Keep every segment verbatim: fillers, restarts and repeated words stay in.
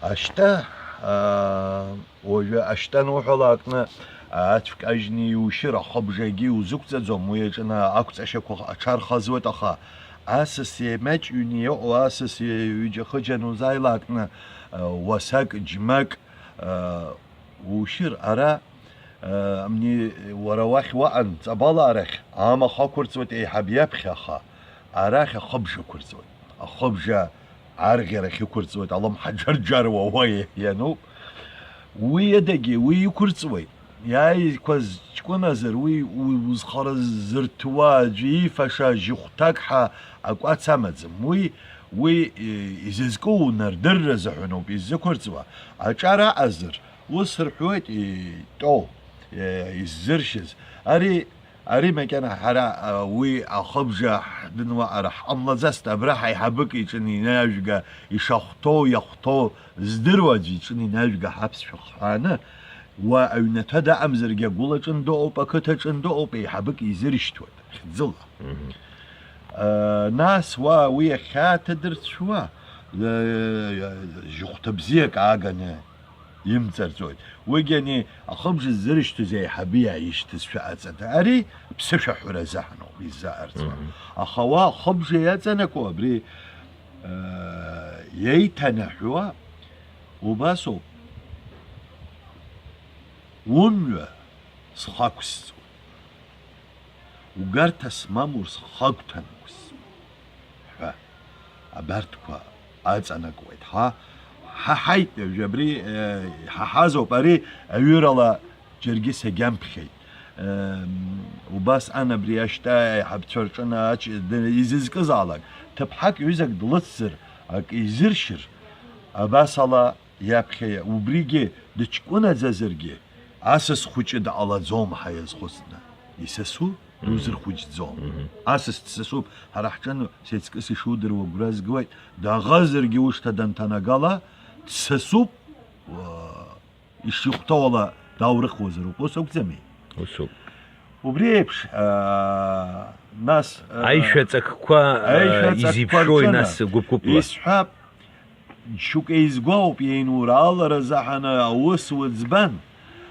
Ашьтәа, аа, уажәы ашьтәа ануҳәалакны, ацәкажьны иушьыр, ахыбжагьы иузықәҵаӡом, уи аҿы ақәҵашьақәа аҽархазуеит, аха асас еимаҷҩны иҟоу асас ҩыџьа-хыџьа анузааилакны, уасак, џьмак, уушьыр, ара, мни, уара уахь уаан, Ҵабалаа рахь, амаха ақәырҵуеит еиҳаб иаԥхьа, аха арахь ахыбжа ақәырҵуеит. Ахыбжа арӷьарахь иқәырҵуеит, алымҳа џарџаруа уа иануп. Уи адагьы, уи иқәырҵуеит. Иааиқәаз ҷкәыназар, уи у-, узхара зырҭуа аӡәы иифаша жьыхәҭак ҳәа акәац амаӡам. Уи, уи, е, изызку унардырра азыҳәаноуп иззықәырҵуа. Аҿар аҟазар, ус рҳәоит, итәоу, е, иззыршьыз. Ари Ари макьана ҳара, а, уи ахыбжа ҳдын уаҟара ҳҟамлаӡацт, абра ҳаиҳабык иҿы инажәга ишахәҭоу, иахәҭоу здыруа аӡәы иҿы инажәга ҳаԥсшәа хҳәааны, уа аҩнаҭа даҟамзаргьы агәылаҿын дыҟоуп, ақыҭаҿын дыҟоуп, еиҳабык изыршьҭуеит, хьӡыла. Мгм. А, нас уа уи ахьааҭадырцәуа, э, жьыхәҭа бзиак ааганы имҵарҵоит. Уигьы ани ахыбжа ззырышьҭыз аиҳабы иааишьҭызшәа аҵада. Ари ԥсышәаҳәара азыҳәаноуп иззаарҵуа. Мгм. Аха уа ахыбжа иаҵанакуа абри, э, иеиҭанаҳәуа убасоуп. Умҩа схы ақәсҵоит. Угарҭа смамур схы агәҭанакуеит ҳәа абарҭқәа аҵанакуеит. Ҳа, ҳаҳаит, уажәы абри, э, иҳаҳазоуп, ари аҩырала џьаргьы сагьамԥхьеит. Эм, убасҟан абри ашьтәа аиҳабцәа рҿы ач-, д-, изызкызаалак, ҭыԥҳак ҩызак длыцзар, ак изыршьыр, абасала иаԥхьа, убригьы дыҷкәынаӡазаргьы, асас хәыҷы дҟалаӡом ҳәа иазхәыцны. Исасу дузырхәыҷӡом. Мгм. Асас дсасуп, ҳара ҳҿы сеиҵкыс ишудыруа агәра згоит, даӷазаргьы ушҭа данҭанагала, дсасуп, уа, ишихәҭоу ала дааурыхуазароуп, ус акәӡами? Усоуп. Убри еиԥш, аа, нас, аа, Аишәа ҵакқәа, аа, аишәа ҵакқәа изеиԥшрои рҿы нас гәыԥ-гәыԥла? Исҳәап, шьоук еизгәоуп, иеинураалара заҳаны аус уӡбан,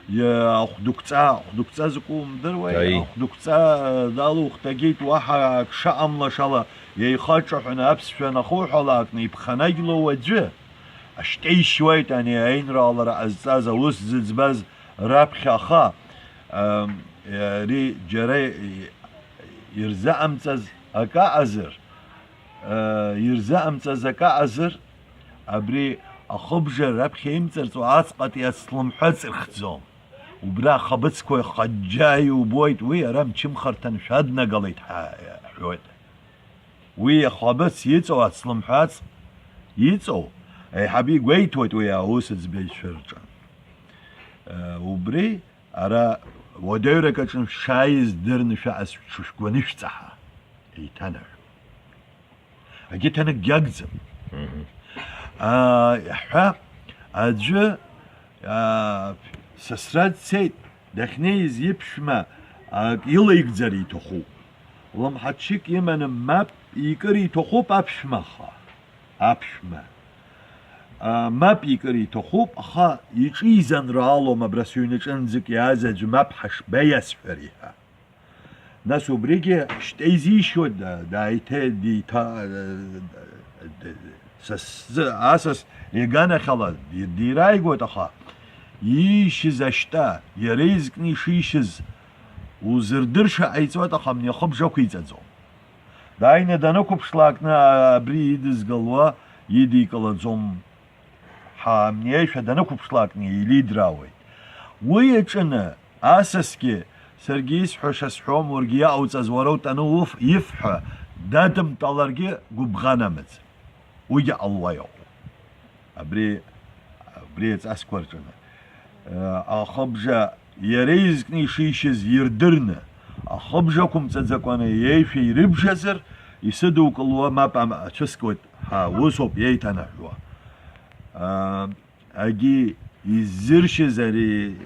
иа-, ахәдықәҵа, ахәдықәҵа закәу умдыруеи? Аи. Ахәдықәҵа далухҭагеит, уаҳа ак шаҟамлашала, еихаҿаҳәаны аԥсшәа анахуҳәалакны иԥханагьлоу аӡәы. Ашьтәа ишьуеит ани аинраалара ҟазҵаз, аус зыӡбаз раԥхьа, аха, ам, ари џьара ирзыҟамҵаз акы аҟазар, а, ирзыҟамҵаз акы аҟазар, абри ахыбжа раԥхьа имҵарҵо аҵҟатәи ацлымҳәа ҵырхӡом. Убра ахаԥыцқәа хаџьџьа иубоит, уи ара мчымхарҭа аншәаднагалеит ҳәа ҳҳәоит. Уи ахаԥыц иҵоу ацлымҳәаҵ иҵоу, аиҳабы игәеиҭоит уи аус аӡбаҩцәа рҿы. Э, убри ара уадаҩрак аҿы шәааиз дырны шәаҟаз шәышәгәаны шәҵаҳа, еиҭанаҳә. Агьыҭанакгьы агӡам. Мгм. Аа, ҳәа, аӡәы, аа, сасра дцеит, дахьнеиз иԥшәма ак илеигӡар иҭахуп. Лымҳачык иманы мап икыр иҭахуп аԥшәмаха. Аԥшәма. Аа, мап икыр иҭахуп, аха иҿы изанраалом абра сыҩнаҿынӡак иааз аӡә мап ҳашбеиасҳәари ҳәа. Нас убригьы шьҭа изишьуеит, да-, дааиҭа-, диҭа-, д-, д-, са сзы асас иганахьала ди-, дирааигоит, аха иишьыз ашьтәа, иара изкны ишишьыз узырдырша ҟаиҵоит, аха амни ахыбжа ақәиҵаӡом. Дааины данықәыԥшлакны абри идызгалуа идикылаӡом. Ҳа амни аишәа данықәыԥшлакны еилидраауеит. Уи аҿыны асасгьы, саргьы исҳәаша сҳәом, уаргьы иаауҵаз уара утәаны уф-, иф ҳәа дадымтәаларгьы гәыбӷан амаӡам. Уигьы ҟалуа иҟоуп. Абри, абри аҵасқәа рҿыны. Э, ахыбжа иара изкны ишишьыз ирдырны, ахыбжа ақәымҵаӡакәаны иеишәа ирыбжазар, исыдукылуа мап ам-, ацәыскуеит ҳәа усоуп иеиҭанаҳәуа. Э, Агьи иззыршьыз ари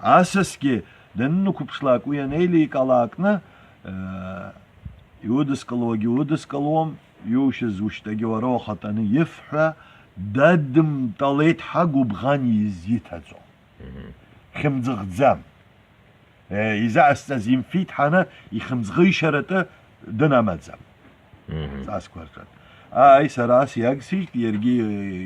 асасгьы данынықәыԥшлак, уи анеиликаалакны, э, иудыскылауагьы удыскылауам, иушьыз ушьҭагьы уара ухатәаны иф ҳәа, Дадымтәалеит ҳа гәыбӷан изиҭаҵо. Хьымӡӷӡам. Изаасҵаз имфит ҳаны ихьымӡӷишьаратәы дынамаӡам. Ҵасқәа рҿы. Ааи, сара ас иагсыжьт, иаргьы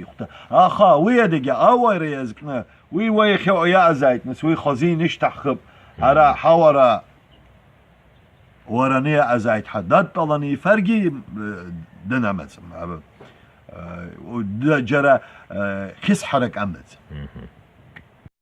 ихәҭа. Аха уи адагьы ауаҩра иазкны, уи уа иахьыҟоу иаазааит, нас уи хазы инышьҭаҳхып. Ара ҳауара уараны иаазааит ҳәа дадтәаланы ифаргьы, э, дынамаӡам. Аб-, э, у-, д-, џьара, э, хьысҳарак амаӡам.